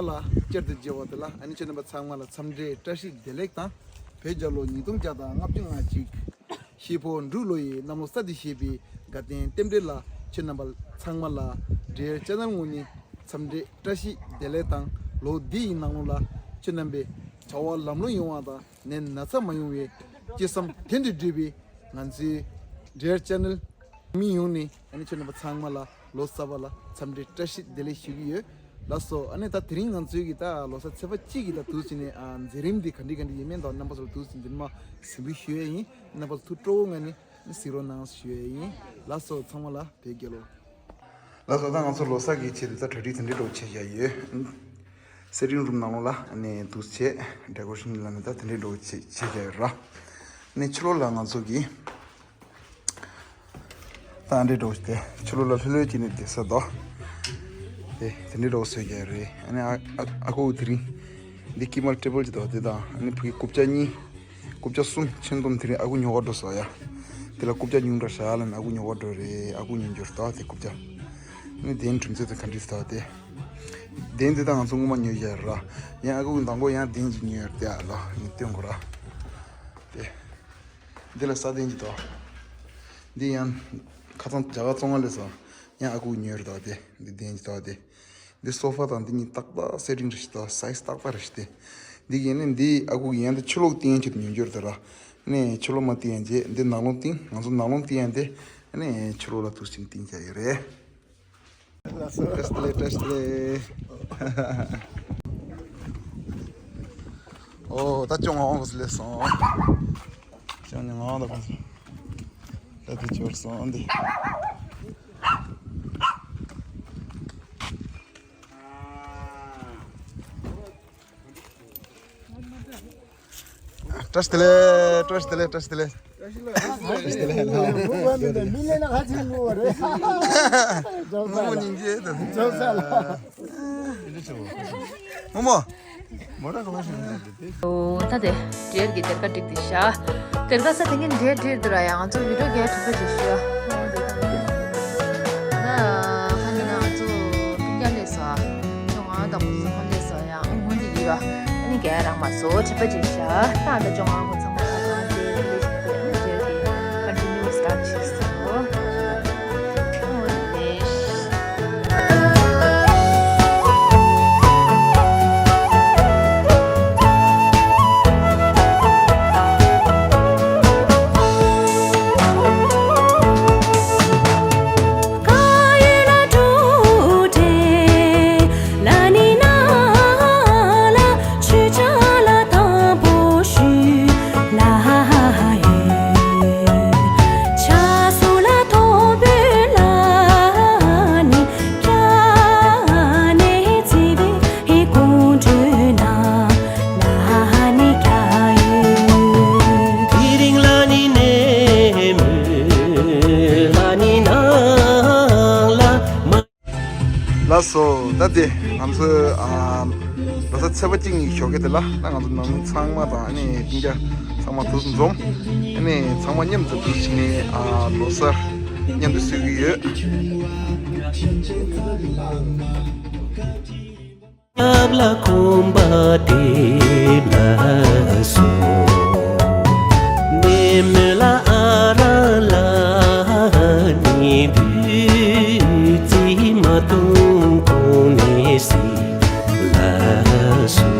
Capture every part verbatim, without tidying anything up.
ལ་བསྐྱར་དུ་མཇལ་བ་དེ་ལ་ཨ་ནི་ཁྱེད་རྣམ་པ་ཚང་མ་ལ་འཚམས་འདྲིའི་བཀྲ་ཤིས་བདེ་ལེགས་དང་། བོད་རྒྱལ་ལོ་ཉིས་སྟོང་བརྒྱ་དང་ལྔ་བཅུ་ང་གཅིག་ཤེས་ཕོ་འབྲུག་ལོ་ཡི་གནམ་ལོ་གསར་དུ་བཞད་པའི་དགའ་སྟོན་རྟེན་འབྲེལ་ལ་ཁྱེད་རྣམ་པ་ཚང་མ་ལ་འབྲེལ་ཡོད་ཅེ་ནལ་ངོས་ནས་འཚམས་འདྲི་བཀྲ་ཤིས་བདེ་ལེགས་དང་། ལོ་འདི་ཡི་ནང་ལོགས་ལ་ཁྱེད་རྣམ་པའི་བྱ་བ་ལམ་ལྷོང་ཡོང་བ་དང་། ནད་ན་ཚ་མ་ཡོང་བའི་ཅི་བསམ་དོན་དུ་འགྲུབ་པའི་ང་ཚོའི་འབྲེལ་ཡོད་ཅེ་ནལ་མི་ཡོངས་ནས་ཨ་ནི་ཁྱེད་རྣམ་པ་ཚང་མ་ལ་ལོ་གསར་པ་ལ་འཚམས་འདྲི་བཀྲ་ཤིས་བདེ་ལེགས་ཞུ་གི་ཡོད། ལགས་སོ། ཨ་ནི་ད་དེ་རིང་ང་ཚོའི་གི་ད་ལོ་གསར་ཚེས་པ་གཅིག་གི་ད་དུས་ཚོད་ནས་ཨ་མཛད་རིམ་འདི་ག་འདྲ་ག་འདྲ་ཡིན་མིན་ད་རྣམ་པ་ཚོ་ལ་དུས་ཚོད་འདི་མ་གཟིགས་འབུལ་ཞུ་ཡས་ཡིན། རྣམ་པ་ཚོ་ཐུགས་སྤྲོ་བོ་ངང་ནས་གཟིགས་རོགས་གནང་ཞུ་ཡས་ཡིན། ལགས་སོ། ཚང་མ་ལ་བོད་རྒྱལ་ལོ། ལགས་སོ། ད་ང་ཚོ་ལོ་གསར་གྱི་ཆེད་དུ་ད་གྲ་སྒྲིག་དེ་འདྲའི་འགྲོ་བྱེད་བཞག་ཡོད། སེ་ཊིང་རུམ་ནང་ལོགས་ལ་ཨ་ནི་འདུག་བྱས་ཌེ་ཀོ་རེ་ཤན་ལ་ནི་ད་དེ་འདྲའི་འགྲོ་བྱེད་བྱེད་བཞག་ཡོད་ར། ཨ་ནི་ཕྱི་ལོགས་ལ་ང་ཚོ་གི་ད་འདྲའི་འགྲོ་བྱེད་དེ་ཕྱི་ལོགས་ལ་ལྷོད་ལྷོད་ཀྱི་ནི་བསྡད་ས་དོ། དེ་དེ་འདྲའི་འགྲོ་བཟོས་བཞག་ཡོད་རེད། ཨ་ནི་ཨ་ཨ་ཨ་ཁུ་དེ་རིང་འདི་ཀི་མལ་ཊེ་བལ་གྱི་དོ་དེ་དང་ཨ་ནི་ཕ་གི་རྐུབ་བཀྱག་གཉིས། རྐུབ་བཀྱག་གསུམ་ཆེན་སྡོམ་དེ་རིང་ཨ་ཁུ་ཉོ་ག་འགྲོ་སོང་ཡ། དེ་ལ་རྐུབ་བཀྱག་ཉུང་དྲགས་བཞག་ལབ་ནས་ཨ་ཁུ་ཉོ་ག་འགྲོ་རེད། ཨ་ཁུ་ཉོ་འགྱུར་ད་དེ་རྐུབ་བཀྱག་ནི་གདན་གྲུམ་ཚོད་དང་ག་འདྲ་ད་དེ། གདན་དེ་དང་ང་ཚོ་སྔོན་མ་ཉོས་བཞག་ར། ཡང་ཨ་ཁུ་གི་མདང་དགོང་ཡང་གདན་གཅིག་ཉོས་ཡོད་དེ་ཨ་ལ་ངས་སྟོན་དགོས་ར། དེ། འདི་ལ་ས་གདན་གཅིག་ད། འདི་ཡང་ཁ་སང་རྒྱ་གར་བཙོང་ག་སླེབས་སོང་། ཡང་ཨ་ཁུ་གི་ཉོས་རེད་ད་དེ། འདི་གདན་གཅིག་ད་དེ། འདི་སོ་ཕ་དང་འདི་གཉིས་ཏག་ཏག་སེ་ཊིང་རེད་ཤག་ད། སའི་ཛི་ཏག་ཏག་རེད་ཤག་སྟེ། འདི་གི་ནི་འདི་ཨ་ཁུ་གི་ཡང་འདི་ཕྱི་ལོགས་བཏིང་ཡང་ཆེད་དུ་ཉོ་རྒྱུ་རེད་ད་ར། ནས་ཕྱི་ལོགས་མ་བཏིང་ཡང་རྗེས་འདི་ནང་ལོགས་བཏིང་། ང་ཚོ་ནང་ལོགས་བཏིང་ཡང་འདི་ནས་ཕྱི་ལོགས་ལ་འདུག་སེ་བཏིང་བྱས་ཡོད་རེད། བཀྲ་ཤིས་བདེ་ལེགས། བཀྲ་ཤིས་བདེ་ལེགས། ཨོ་ད་ཅོང་ཨོང་གོ་སི་ལེ་སོང་། ཅོང་ནི་ངོ་ད་གོ་སི་ད་དེ་ཅོར་སོང་འདི། བཀྲ་ཤིས་བདེ་ལེགས། བཀྲ་ཤིས་བདེ་ལེགས། བཀྲ་ཤིས་བདེ་ལེགས། བཀྲ་ཤིས་བདེ་ལེགས། མི་ལས་ན་ཧ་ཅང་ངོ་བ་རེད། ངོ་མ་སྙིང་རྗེ་དང་། ཇོ་ས་ལ། ངོ་མ། མོ་ར་ག་བ་ཞིག་ནས་དེ། ཨོ་ད་དེ་འབྲེལ་གྱི་སྡེར་ཁ་བསྒྲིགས་ཏེ་བཞག་སྡེར་ཁ་ས་དེ་ངས་འབྲེལ་འབྲེལ་དུ་ར་ཡང་ང་ཚོ་བི་ཌིའོ་རྒྱག་གྲུབ་པ་ཅིག་ཞུ་ཡ། ད་ཧ་ནི་ང་ཚོ་སྤུན་ཀྱག་སླེབས་སོང་། ང་དང་པོ་ཚང་མ་སླེབས་སོང་ཡང་སྔོན་དེ་ཡིན་ར། ཨ་ནི་རྒན་རང་མ་སོ་ཁྲི་པ་ཅིག་བཞག་ད་ད་ཅོང་ང་ཁོ་ཚང་མ་ཁ་ཁང་དེ་ལས་ཞིག་ཨ་ནི་རྒྱལ་གྱི་ཀོན་ཊི་ནིའུ་སི་ཊར་ཊི་བྱས་སོང་། ཨོ་ལེ། ལགས་སོ། ད་དེ་ང་ཚོའི་ཨ་ལོ་གསར་ཚེས་པ་གཅིག་གཉིས་ཞོགས་ཀས་དེ་ལ་ད་ང་ཚོ་ནང་མི་ཚང་མ་དང་ཨ་ནི་སྤུན་ཀྱག་ཚང་མ་འདུ་འཛོམས། ཨ་ནི་ཚང་མ་མཉམ་དུ་འདུ་བྱས་ནས་ཨ་ལོ་གསར་མཉམ་དུ་གསོལ་གྱི་ཡོད། ལ་ཁོམ་པ་དེ་ལ་སོ། ནེ་མོ་ལ་ཨ་ར་ལ་ནི་བུ་ཙི་མ་ཏུང་ཁོ་ནེ་སི་ལ་སོ།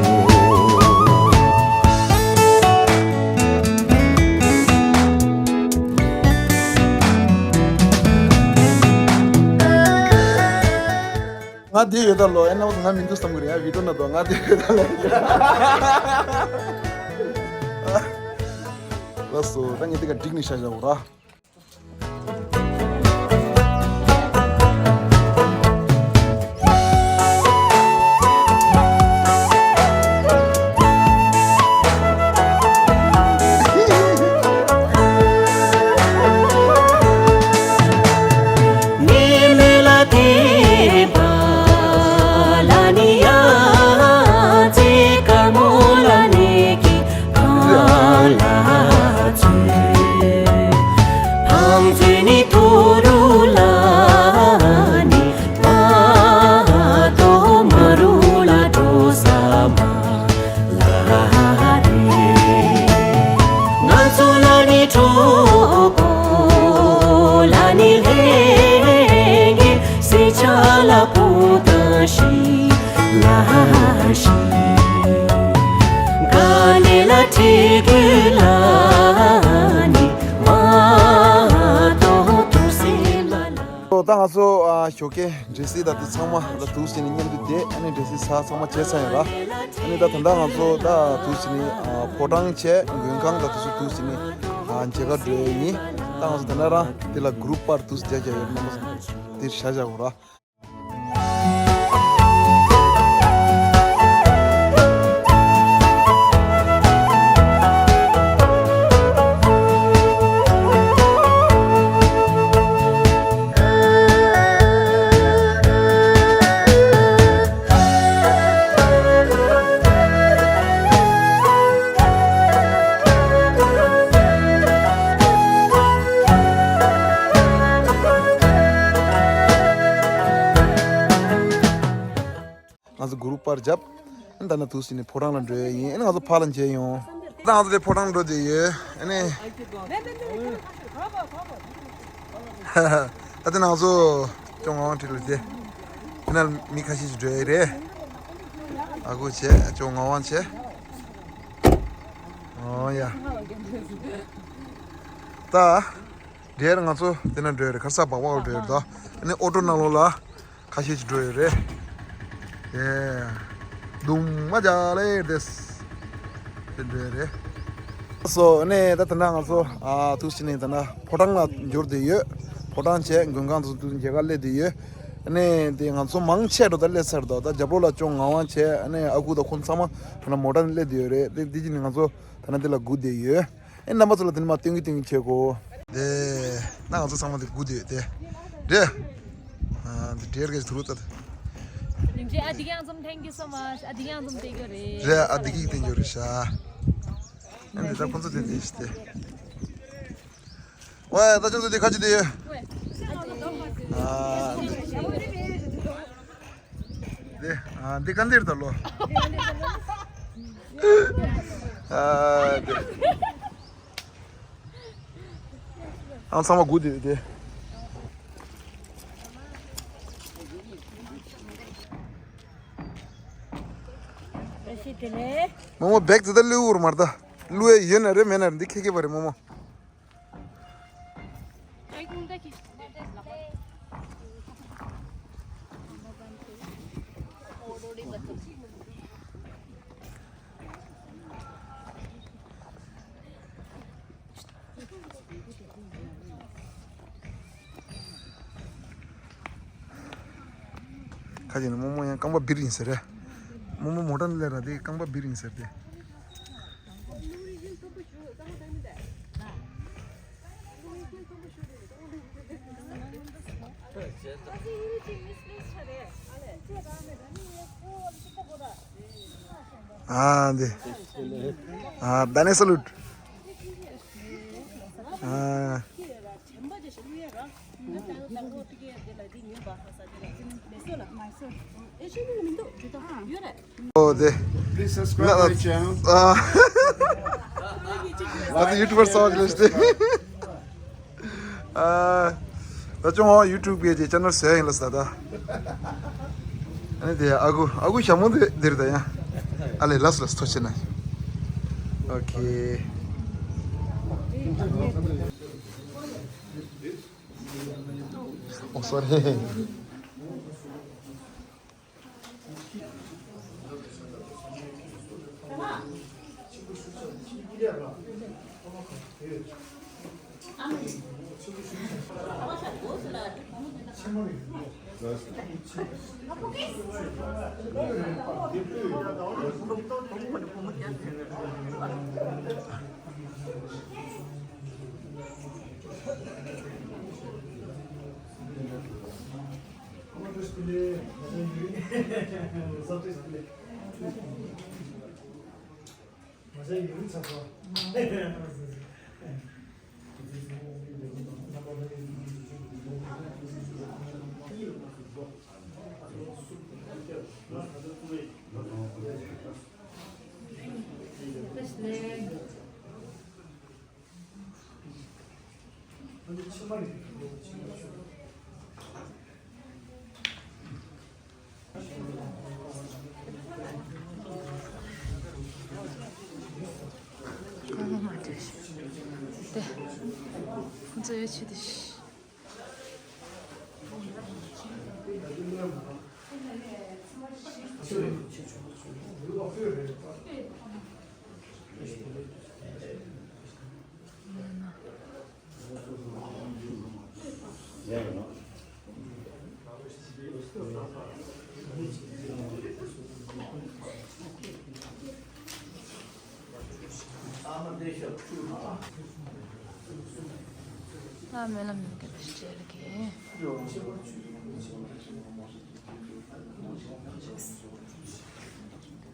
ང་དེ་ཡོད་ད་ལོ། ཨེ་ན་ང་མི་འདུག་བསམ་གི་རེད། ཡ་བི་ཏོ་ན་དོ་ང་དེ་ཡོད་ད་ལོ། ལགས་སོ། ད་ངས་དེ་ག་འགྲིག་ནས་བཞག་བཞག་འོ་ར། ད་ང་ཚོ་ཨ་ཞོགས་ཀས་འགྲེལ་བཤད་ད་དེ་ཚང་མ་ལ་འདུག་སེ་ནས་མཉམ་དུ་བསྡད། ཨ་ནི་འགྲེལ་བཤད་ཚར་ཚང་མ་བྱས་ཚར་ཡོད་ལ། ཨ་ནི་ད་ད་ལྟ་ང་ཚོ་ད་འདུག་སེ་ནས་ཨ་ཕོ་བྲང་བྱས། མགོན་ཁང་ད་དེ་ཚོ་འདུག་སེ་ནས་ཨ་མཇལ་ཁ་འགྲོ་ཡ་ཡིན། ད་ང་ཚོ་ད་ན་རང་དེ་ལ་གུ་རུབ་པར་འདུག་སེ་མཇལ་རྒྱ་ཡོད། རྣམ་པ་ཚོ་འདིར་བཞག་བཞག་གོ་ར། ང་ཚོ་གུ་རུབ་པར་བརྒྱབ། ཨ་ནི་ད་ནི་འདུག་སེ་ནས་ཕོ་བྲང་ལ་འགྲོ་ཡ་ཡིན། ཨ་ནི་ང་ཚོ་ཕར་ལ་མཇལ་ཡོང་། ད་ང་ཚོ་དེ་ཕོ་བྲང་འགྲོ་བསྡད་ཡོད། ཨ་ནི་ད་ལྟ་ང་ཚོ་ཅོང་ངག་དབང་ཁྲིད་ལ་བསྡད། དེ་ན་མི་ཁ་ཤས་ཤིག་འགྲོ་ཡ་རེད། ཨ་ཁུ་བྱས། ཅོང་ངག་དབང་བྱས། ཨོ་ཡ། ད་འདིར་ང་ཚོ་དེ་ན་འགྲོ་ཡ་རེད། ག་རེ་ཟེར། སྦག་སྦག་ལ་འགྲོ་ཡ་རེད་ད། ཨ་ནི་ཨོ་ཊོ་ནང་ལོགས་ལ་ཁ་ཤས་ཅིག་འགྲོ་ཡོད་རེད། ཡེ། དུང་མ་རྒྱག་ལེ་རེད། དེ་འགྲོ་ཡ་རེད། སོ་ཨ་ནི་ད་ད་ལྟ་ང་ཚོ་ཨ་འདུག་སེ་ནས་ད་ལྟ་ཕོ་བྲང་ལ་འབྱོར་བསྡད་ཡོད། ཕོ་བྲང་བྱས། མགོན་ཁང་དུ་མཇལ་ཁ་སླེབས་བསྡད་ཡོད། ཨ་ནི་དེ་ང་ཚོ་མང་ཆེ་འགྲོ་ད་སླེབས་ཚར་འདུག་ད་རྒྱབ་ལོགས་ལ་ཅོང་ངག་དབང་བྱས། ཨ་ནི་ཨ་ཁུ་དང་ཁོང་ཚང་མ་ད་ལྟ་མོ་ཊ་ནས་སླེབས་བསྡད་ཡོད་རེད། དེ་དེ་བྱས་ནས་ང་ཚོ་ད་ལྟ་འདི་ལ་སྒུག་བསྡད་ཡོད། ཨེ་རྣམ་པ་ཚོ་ལ་དེ་ནས་མར་སྟོན་གི་སྟོན་གི་བྱེད་གོ། དེ་ན་ང་ཚོ་ཚང་མ་དེ་སྒུག་བསྡད་ཡོད་དེ། རེད། ཨ་འདི་འདྲའི་ག་ཞིག་ཐུག་རུ་ད། རིན་ཆེན་ཨ་དེ་ག་ཡང་འཛོམས། Thank you so much. ཨ་དེ་ག་ཡང་འཛོམས་བསྡད་ཡོད་རེད། རེད། ཨ་དེ་གིས་བསྟན་ཡོད་རེད་ཤག་ཨ་འདི་ད་ཁོང་ཚོ་དེ་དེ་ཞིག་དེ། ཝེ། ད་ཁྱོད་ཚོ་དེ་ཁ་ཅིག་དེ་ཡོད། ཨ་འདི། དེ། ཨ་འདི་ག་འདིར་ད་ལོ། ཨ་དེ། ཨང་ཚང་མ་སྒུག་བསྡད་དེ། རྨོ་མོ་བེག་དེ་ད་བླུག་འུར་མར་ད། བླུག་ཡ་ཡོད་ན་རེད། མེད་ན་རེད། འདི་ཁེ་ཁེ་བ་རེད་རྨོ་མོ། ཁ་ཅིག་ནི་རྨོ་མོ་ཡང་རྐང་པ་སྦིར་ཡིན་ཟེར་རེད། རྨོ་མོ་མོ་ཊ་ནས་སླེབས་ར་དེ་རྐང་པ་སྦིར་ཡིན་ཟེར་ཏེ། ཨ་འདི། ཨ་ད་ནི་སལ་ཡུཊ། ཨ། ཨོ་དེ། Please subscribe my channel. ཨ། ང་ཚོ་ཡུ་ཊུབ་པར་གསར་པ་ཅིག་སླེབས་ཏེ། ཨ། ད་ཅོང་ཡུ་ཊུབ་གི་ཅེ་ཆེ་ནལ་བཟོས་ཡིན་ལ་ས་ད། ཨ་ནི་དེ་ཨ་ཁུ་ཨ་ཁུ་ཞྭ་མོ་དེ་འདིར་ད་ཡ། ཨ་ལེ་ལགས་ལགས་ཐུགས་རྗེ་ཆེ་གནང་། ཨོ་ཁེ། ཨོ་སོ་རི། ཟེར་ཆེ་དེ་ཤི། ཨ་མེ་ལམ་ཡོད་གི་དེ་ཤི་ལ་གི།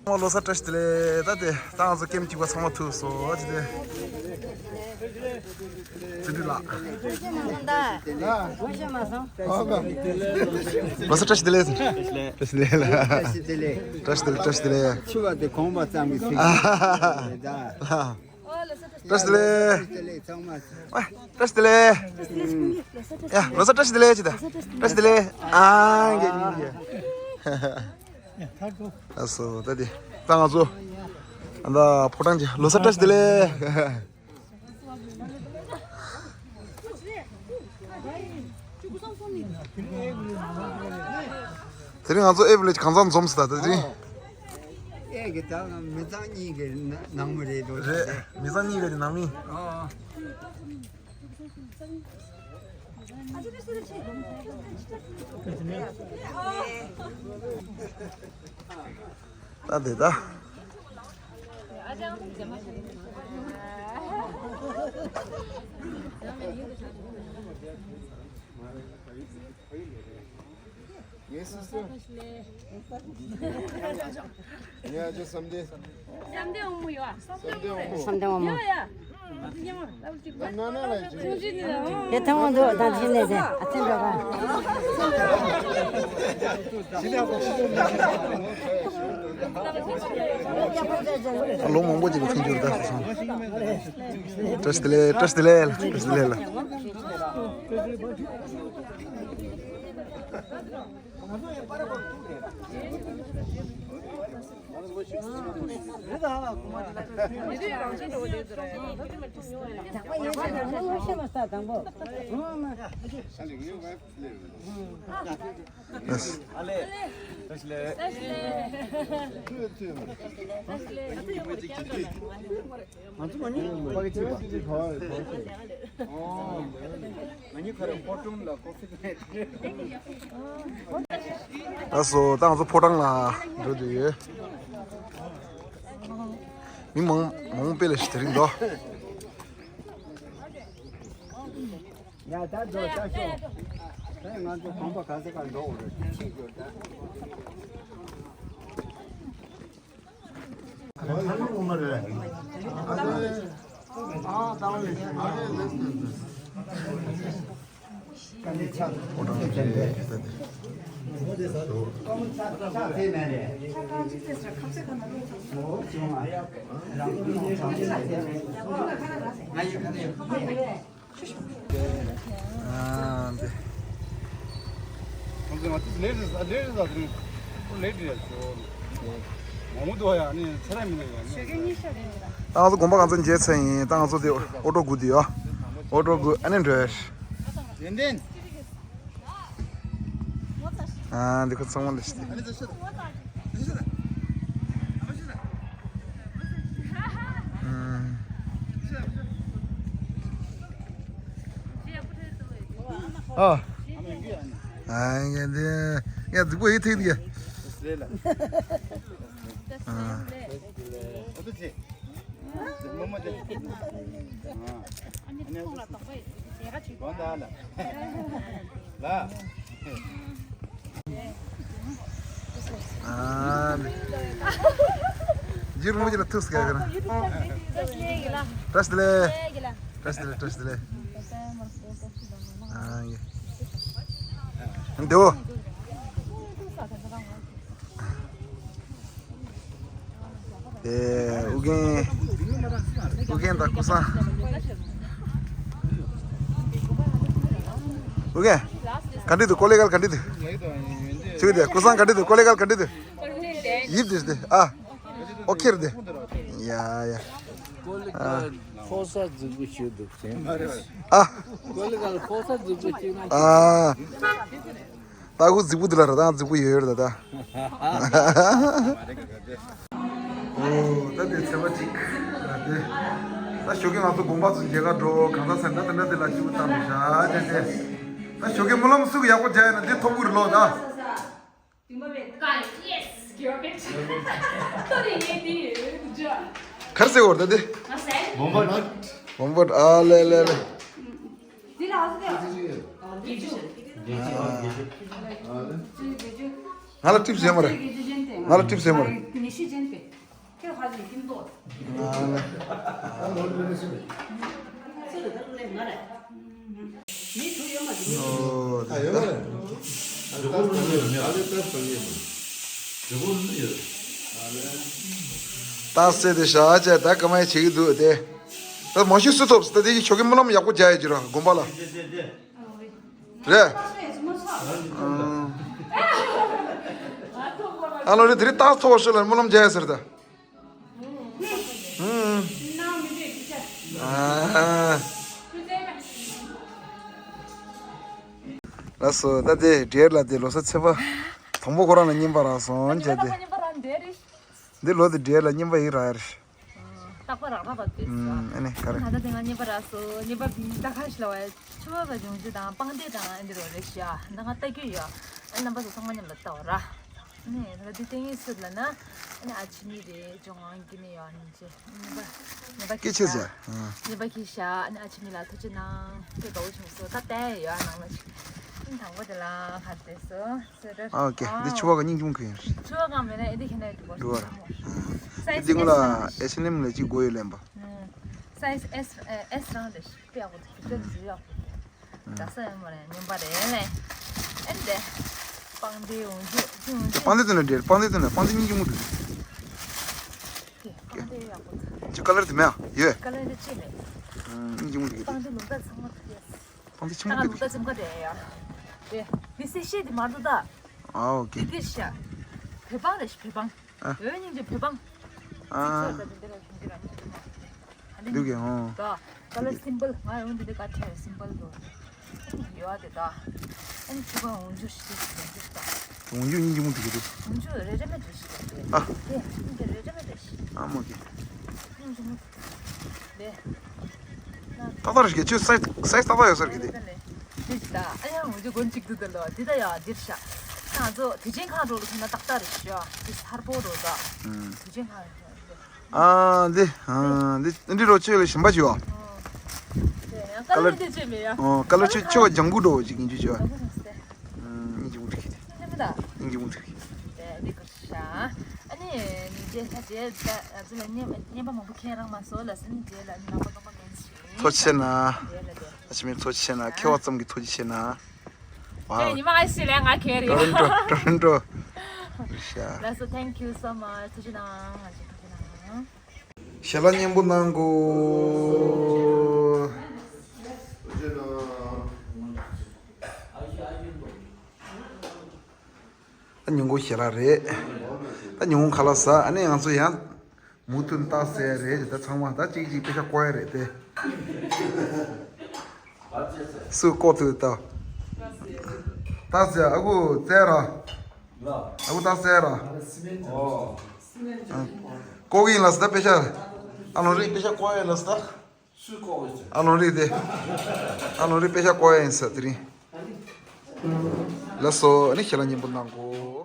ལོ་གསར་བཀྲ་ཤིས་བདེ་ལེགས། ད་དེ་ད་ང་ཚོ་ཀེམ་གཅིག་པ་ཚང་མ་ཐུག་སོང་། ཨ་ཅི་དེ་བརྩོན་འགྲུས་ལགས། ལོ་གསར་བཀྲ་ཤིས་བདེ་ལེགས། བཀྲ་ཤིས་བདེ་ལེགས་ལགས། བཀྲ་ཤིས་བདེ་ལེགས། བཀྲ་ཤིས་བདེ་ལེགས། ཕྱུ་པ་དེ་གོམ་པ་ཙམ་གྱི་ཚིག་རེད་ད། བཀྲ་ཤིས་བདེ་ལེགས། བཀྲ་ཤིས་བདེ་ལེགས་ཚང་མ། ཨ། བཀྲ་ཤིས་བདེ་ལེགས། ཡ་ལོ་གསར་བཀྲ་ཤིས་བདེ་ལེགས་ཅི་ད། བཀྲ་ཤིས་བདེ་ལེགས། ཨ་ངེ་ཉིན་གྱི། ཨ་སོ་ད་དེ་ད་ང་ཚོ་ཨ་ད་ཕོ་བྲང་གི་ལོ་གསར་བཀྲ་ཤིས་བདེ་ལེགས། དེ་རིང་ང་ཚོ་ཨེ་བི་ལེ་ཇི་གང་ཚང་འཛོམས་སོང་ད་དེ་རིང་། ཨེ་གི་ད་མི་ཚང་གཉིས་ཀྱི་ནང་མི་རེད་འདུག་རེད། མི་ཚང་གཉིས་ཀྱི་ནང་མི། ཨ། ད་དེ་ད། ངའི་སི་སི་ཊར། ངའི་ཨ་ཅག་བསམ་གཏན། བསམ་གཏན་དབང་མོ་ཡོད། བསམ་གཏན་དབང་མོ། བསམ་གཏན་དབང་མོ། ཡོད་ཡ། ན་ན་ལ་ཅིག་ཡ་ཐང་བོ་འདུག་ད་ཅི་ནས་ཟེར་ཨ་ཚེ་འགྲོ་ག་ལོ་མང་པོ་ཅིག་ལ་ཐེངས་འགྱུར་ད་སོང་། བཀྲ་ཤིས་བདེ་ལེགས། བཀྲ་ཤིས་བདེ་ལེགས། བཀྲ་ཤིས་བདེ་ལེགས། ང་ཚོ་མ་ཉིད་ཕ་གི་ཅི་བ། ཨོ། ང་གཉིས་ཁ་ར་ཧོ་ཀྲུང་ལ་ཀོ་ཕི་ནེ་ཏི། ལགས་སོ། ད་ང་ཚོ་ཕོ་བྲང་ལ་འགྲོ་འདོད་ཡོད། མི་མང་མང་པོ་དཔེ་ལ་ཞིག་དེ་རིང་འདུག་ཡ་ད་འགྲོ་ད་ཤོག་ད་ང་ཚོ་གོམ་པ་ག་ས་ག་འགྲོ་འོ་རེད་ཅི་འགྲོ་ད། ཨ་འདི། ཁོང་ཚོས་ང་ཚོ་ལེ་རེད་ཟ་ལེ་རེད་ཟ་དེ་རིང་ཁོ་ལེ་རེད་ཟ་ཚོ། མང་པོ་འདུག་ཡ་ནི་ཚེ་རིང་མི་འདུག་ཡ་ནི། ད་ང་ཚོ་དགོན་པ་གང་ཚོ་མཇལ་ཚར་ཡིན། ད་ང་ཚོ་དེ་ཨོ་ཊོ་སྒུག་དེ་ཡོད། ཨོ་ཊོ་སྒུག་ཨ་ནི་འགྲོ་ཡ། ཏན་ཏན། ཨ་འདི་ཁོ་ཚང་མ་ལ་ཞིག་སྟེ། ཨ། ཨ་ངས་འདི་ངས་རྫིག་པོ་ཡིད་ཐིག་འདི། ཨ། ཨ་ནི། ཇིར་མོ་ཇིར་ཐུགས་ཀྱི་ཡ་གི་ན། བཀྲ་ཤིས་བདེ་ལེགས། བཀྲ་ཤིས་བདེ་ལེགས། བཀྲ་ཤིས་བདེ་ལེགས། བཀྲ་ཤིས་བདེ་ལེགས། ཨ་ཡེ། འདེའོ། དེ་ཨུ་རྒྱན། ཨུ་རྒྱན་དང་ཀུ་སང་། ཨུ་རྒྱན། ག་འདྲ་འདུག་ཀོ་ལེ་གལ་ག་འདྲ་འདུག་ཅིག་དེ་ཀུ་སང་ག་འདྲ་འདུག་ཀོ་ལེ་གལ་ག་འདྲ་འདུག་ཡིབ་དེ་དེ་ཨ། ཨོ་ཁེ་རེད་དེ། ཡ་ཡ། ཨ། ཁོ་ས་རྫིག་པོ་ཞིག་འདུག་ཅེས། ཨ། ཀོ་ལི་གལ་ཁོ་ས་རྫིག་པོ་ཞིག་ན། ཨ། ལྟ་སྒོ་རྫིག་པོ་འདི་ལ་ར་དང་རྫིག་པོ་ཡོད་ཡོད་ར་ད། ཨོ་ད་དེ་ཚེས་པ་གཅིག་ད་དེ། ད་ཞོགས་ཀས་ང་ཚོ་དགོན་པ་ཚོ་མཇལ་ཁ་འགྲོ་གང་ཟག་སེམས་ད་དེ་འདྲ་དེ་ལ་ཅིག་བཏང་བཞག་དེ་དེ། ད་ཞོགས་ཀས་སྨོན་ལམ་སུ་གི་ཡག་པོ་མཇལ་ཡ་ན་འདི་ཐོབ་གི་རེད་ལོ་ད། ག་རེ་ཟེར་བ་རེད་ད་དེ། བོམ་བོད། བོམ་བོད། ཨ་ལེ་ལེ་ལེ། ང་ལ་ཊིབ་སི་ཡོད་མ་རེད། ང་ལ་ཊིབ་སི་ཡོད་མ་རེད། ཨ་ལེ། ཨོ། ད་སེ་དེ་ཞག་བཅད་ད་ཀ་མ་ཡི་བྱེད་ཀྱི་འདུག་དེ། ད་མ་ཤི་སུ་ཐོབ་ད་དེ་ཞོགས་ཀས་སྨོན་ལམ་ཡག་པོ་རྒྱག་ཡ་ཅི་ར་དགོན་པ་ལ། རེད། ཨ་ལོ་རེད་དེ་རིང་ཏག་ཐོག་ཤོད་ལ་སྨོན་ལམ་རྒྱག་ཡ་ཟེར་ད། ཨ། ལགས་སོ་ད་དེ་འབྲེལ་ལ་དེ་ལོ་གསར་ཚེས་པ་དང་པོ་ཁོ་རང་ལ་རྔན་པ་རག་སོང་བྱས་ཏེ། འདི་ལོ་དེ་འབྲེལ་ལ་རྔན་པ་ཡིན་རག་ཡ་རེད། རྟག་པར་རག་པ་དེ། ཨུམ། ཨ་ནི་ག་རེ། ད་ལྟ་དེ་སྔ་རྔན་པ་རག་སོང་། རྔན་པ་ད་ག་ཞིག་ལ་བ་ཆུ་བ་ག་འབྱུང་རྒྱུ་དང་སྤང་སྡེ་དང་ཨ་འདི་རོ་རེད་ཤག་ད་ང་ལྟ་རྒྱུ་ཡོད། ཨ་རྣམ་པ་ཚོ་ཚང་མ་མཉམ་ལ་ལྟ་བ་ར། ཨ་ནི་ད་ལྟ་དེ་ཏིང་ངེ་སུད་ལ་ན། ཨ་ནི་ཨ་ཆི་ནི་རེད་ཅོང་ཨང་ཀི་ནི་ཡོད་ཨ་ནི་ཅི། རྔན་པ་རྔན་པ་སྐྱེ་ཁྱེར་ཟེར། རྔན་པ་ཁྱེར་ཤག་ཨ་ནི་ཨ་ཆི་ནི་ལ་ཐུགས་རྗེ་གནང་། དཔེ་དགའ་བོ་བྱུང་སོང་། ད་ལྟ་ཡོད་ཨ་ནང་ལ་ཅིག་ཨ་ནི་དང་པོ་དེ་ལ་ཕར་བསྡད་སོང་། ཨ་ཨོ་ཁེ། འདི་ཕྱུ་པ་ག་སྙིང་རྗེ་མོ་གི་ཡིན། ཕྱུ་པ་གང་མེད་ན་ཨེ་འདི་ཁྱེད་ནས་འགྲོ་བ་ར། སའི་འདི་ཟི་ངོ་ལ་ཨེ་སི་ནེམ་ལ་གཅིག་དགོས་ཡོད་ལན་པ། སའི་ཟི་ཨེ་སི་ཨེ་སི་རང་རེད་ཤག་དཔེ་ཡག་པོ་འདུག་དཔེ་འདི་ཡག་པོ་འདུག་ད་ས་ཡོད་མ་རེད། རྔན་པ་རེད་ལེ། ཨེ་འདི་སྤང་སྡེ་འོང་རྒྱུ་ཅི་འོང་རྒྱུ། སྤང་སྡེ་དེ་ན་འདྲེར་སྤང་སྡེ་དེ་ན་སྤང་སྡེ་སྙིང་རྗེ་མོ་འདུག་སྤང་སྡེ་ཡག་པོ་འདུག་ཅི་ཀ་ལར་དེ་མེད་ཨ་ཡོད། ཀ་ལར་དེ་ཅི་མེད། སྙིང་རྗེ་མོ་འདུག་སྤང་སྡེ་ལུང་པ་ཚང་མ་འདུག་སྤང་སྡེ་ཆེན་པོ་ད་འདུག་ལུང་པ་ཚང་མ་འདུག་ཡ། དེ་མི་སེ་ཤེ་དེ་མ་འདུག་ད། ཨ་ཨོ་ཁེ། དེ་དེ་ཤ། བོད་སྤང་རེད་ཤག་བོད་སྤང་། ཨ། འོན་སྙིང་རྗེ་བོད་སྤང་། ཨ། འདུག་གི་ཧོ། ད་ཀ་ལར་སིམ་པལ་ང་ཡོང་འདི་འདི་ཀ་ཁྲའི་སིམ་པལ་དུ། ཡོད་དེ་ད། ཨ་ནི་ཕྱུ་པ་འོང་རྒྱུ་ཞིག་འོང་རྒྱུ་ཞིག་ད། འོང་རྒྱུ་སྙིང་རྗེ་མོ་འདུག་གི་འདུག་འོང་རྒྱུ་རེ་རེ་མེད་རེ་ཞིག་ད། ཨ། དེ་འདི་རེ་རེ་མེད་རེ་ཞིག་ཨ་མོ་གི། སྙིང་རྗེ་མོ། ལེ། ཏག་ཏག་རེད་ཀྱི་ཁྱོད་སའི་སའི་ཏག་ཏག་ཡོད་ས་རེད་ཀྱི་དེ། དེ་ཅི་ད་ཨ་ཡང་འོ་ཅི་གོན་གཅིག་ཏུ་དེ་ལོ་འདི་ད་ཡ་འདིར་ཤ། ང་ཚོ་དུས་ཆེན་ཁང་འགྲོ་ལ་ཐོན་ན་ཏག་ཏག་རེད་ཤ། འདི་གསར་པོ་འགྲོ་ད། ཨུམ། དུས་ཆེན་ཁང་རེད་ཤ། ཨ་འདི་ཨ་འདི་འདི་རོ་ཆོས་ལ་ཞིམ་པ་ཞུ་བ། ཀ་ལར་དེ་ཆོས་མེད་ཡ། ཀ་ལར་ཆོས་ཆོས་ལྗང་གུ་འགྲོ་ཅིག་ཡིན་རྒྱུ་ཞུ་བ། ཨུམ། སྙིང་རྗེ་མོ་འདུག་གི་དེ། སྙིང་རྗེ་མོ་འདུག་གི་དེ། ཨ་ནི་ཉིན་རྗེས་ད་རྗེས་ད་ང་ཚོ་ལ་རྔན་རྔན་པ་མང་པོ་ཁྱེར་རང་མ་སོང་ལ་སེམས་རྗེས་ལ་ནང་པ་ཀོང་པ་མེད་ཞིག་ཐུགས་རྗེ་ཆེ་གནང་། རྗེས་ལ་དེ། ཨ་ཆི་མེ་ཐུགས་རྗེ་ཆེ་གནང་། ཁྱེད་བ་ཙམ་གྱི་ཐུགས་རྗེ་ཆེ་གནང་། ཝའོ། ཁྱེད་ཉི་མ་ཨ་ཤི་ལས་ང་ཁྱེར་ཡོད། ཀྲོ་རིན་ཀྲོ་ཀྲོ་རིན་ཀྲོ། རེད་ཤག་ལགས་སོ། Thank you so much. ཐུགས་རྗེ་གནང་། ང་ཚོ་ཐུགས་རྗེ་གནང་། ཞལ་ལག་སྙན་པོ་གནང་གོ། ད་ཉིན་གུང་ཞལ་ལག་རེད། ད་ཉིན་གུང་ཁ་ལག་ཟ། ཨ་ནི་ང་ཚོ་ཡང་མུ་མཐུད་རྟགས་གསལ་རེད། ད་ཚང་མ་ད་གཅིག་གཅིག་པེ་ཤ་བསྐོར་ཡ་རེད་དེ། སུ་བསྐོར་ཐུབ་ད། རྟགས་གསལ་ཨ་ཁུ་བཙལ་ར། ཨ་ཁུ་རྟགས་གསལ་ར། བསྐོར་གི་ཡིན་ལ་ཟ་ད་པེ་ཤ། ཨ་ལོ་རེད་པེ་ཤ་བསྐོར་ཡ་ལ་ཟ་ད། ཨ་ལོ་རེད་དེ། ཨ་ལོ་རེད་པེ་ཤ་བསྐོར་ཡ་ཡིན་ས་དེ་རིང་། ལགས་སོ། ཨ་ནི་ཞལ་ལག་སྙན་པོ་གནང་གོ།